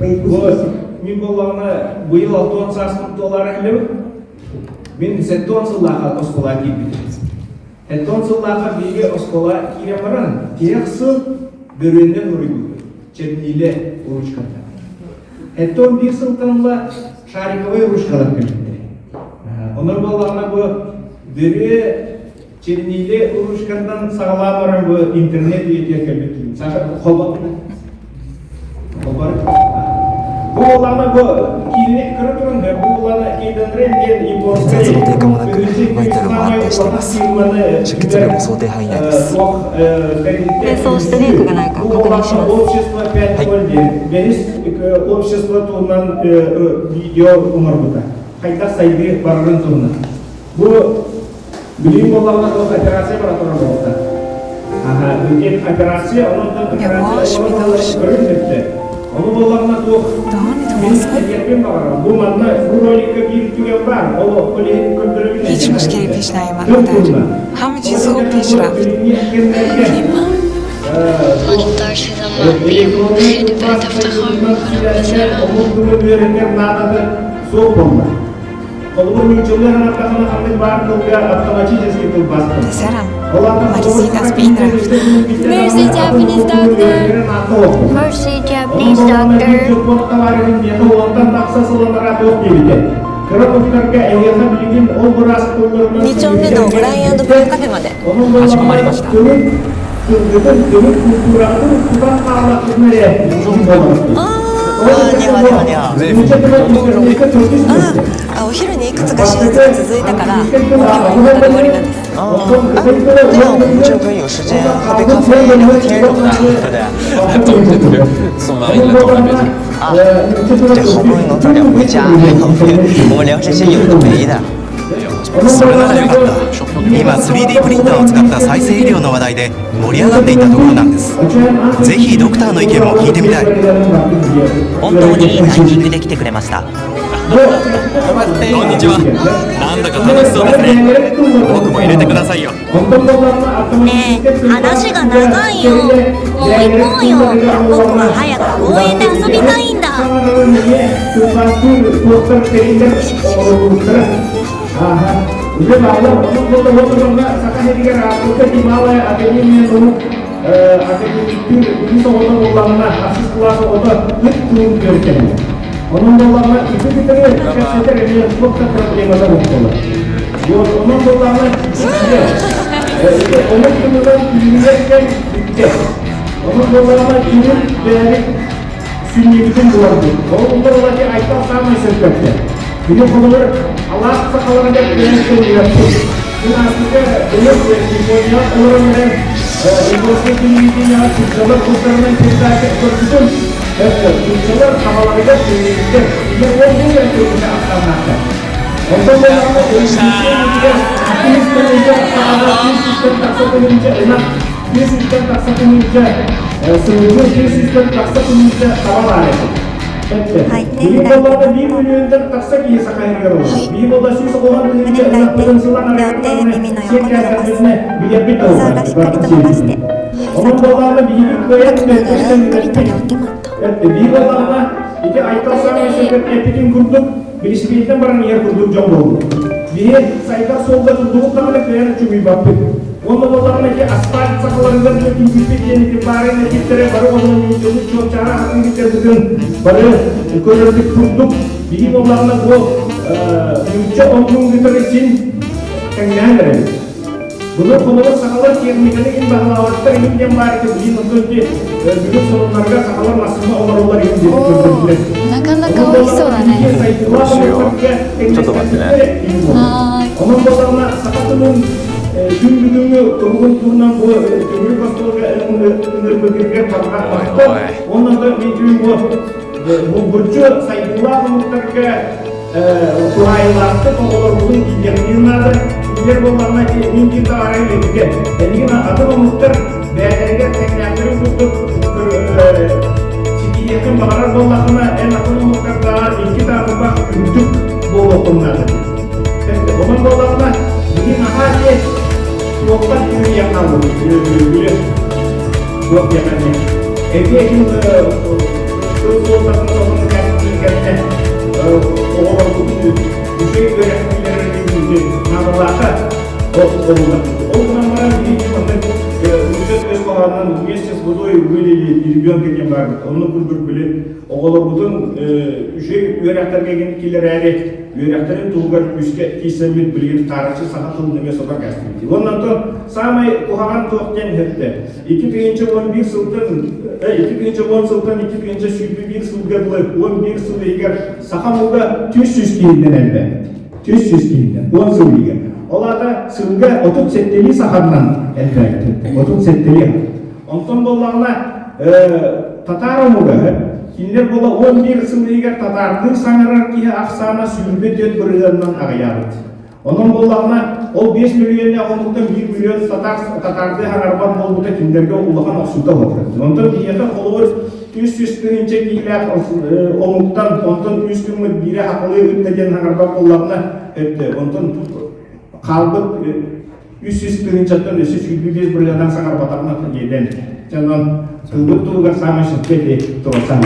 Бу мин буоллаҕына быйыл 60 сааспын туолаары кэлэбин. Мин 70 сыллаахха оскуолаҕа киирбитим. 70 сыллаахха биһиги оскуолаҕа киирэн баран, тиһэх сыл бөрүөннэн уруйбуппут, чернилэ ручката. 71 сылтан ыла шариковай ручкалар кэлбиттэр. Онон буоллаҕына бу бөрүө чернилэ ручкаттан саҕалаан баран бу интернет үйэтигэр кэлбит. Саша, холбот 雑の低下もなくバイタルも安定しています。出血量も想定範囲内です。並走してリークがないか確認します。はい。 Yavaş bir dur. Daha ne تواصل؟ هیچ مشکلی پیش نیامد مادر. همه چیز خوب پیش رفت. خیلی ممنون. مقدار چیز خیلی بهت افتخار میکنم پسرم. پسرم مریضیت از بین رفت. مرسی Japanese doctor. مرسی Japanese doctor. 2丁目のブライアンドブルーカフェまで。かしこまりました。あ啊，你好，你好，你好。ああ、お昼にいくつか手術が続いたから、もう今日は夕方で終わりなんです。哦，哎，那我们就可以有时间喝杯咖啡、聊个天什么的，对不对？ Attends, peut-être que son mari l'attend à la maison. 啊，这好不容易能早点回家，我们聊这些有的没的。それならよかった。今 3D プリンターを使った再生医療の話題で盛り上がっていたところなんです。ぜひドクターの意見も聞いてみたい。本当にいいタイミングで来てくれました。こんにちは。なんだか楽しそうですね。僕も入れてくださいよ。ねえ、話が長いよ。もう行こうよ。僕は早く公園で遊びたいんだ。はい、手開いてはい。胸開いて、両手耳の横に伸ばす。膝裏しっかりと伸ばして、指先を吐きながらゆっくりと両手マット。 おー、なかなか美味しそうだね。どうしよう。ちょっと待ってね。はーい。Ол гынан баран биһиги маннык бюджет өс хоһоонунан вместе с водой вылили ребенка диэн баарбыт. Онно курдук били оҕолорбутун үчүгэй үөрэхтэргэ киллэрээри үөрэхтэрин туһугар күүскэ киирсэммит билигин таарыччы саха тылын эмиэ сотор кээстибит. Уонна онтон саамай куһаҕан туох диэн иһиттэ. 2011 сылтан 2010 сылтан 2021 сылга дылы 11 сыл иһигэр саха омуга 300 киһиннэн элбээбит. 300 киһиннэн 10 сыл иһигэр. Ол аата сылга 37 саханнан элбээбит. 37 Онтон буоллаҕына татаар омуга кинилэр буола 11 сыл иһигэр татаардыы саҥарар киһи ахсаана 24 бырыһыанынан аҕыйаабыт. Онон буоллаҕына, ол 5 миллионнаах омуктан 1 миллион татаар татаардыы саҥарбат буолбута кинилэргэ улахан охсуута буолар. Онтон биһиэхэ холобур 300 тыһыынча киилээх омуктан, онтон үс күммүт биирэ хахалыы ытта диэн саҥарбат буоллаҕына, онтон хаалбыт 300 тыһыынчаттан өссө 25 бырыһыаннан саҥарбатаҕына диэтэн. Онон тылбыт туһугар саамай сөпкө ити туруорсан.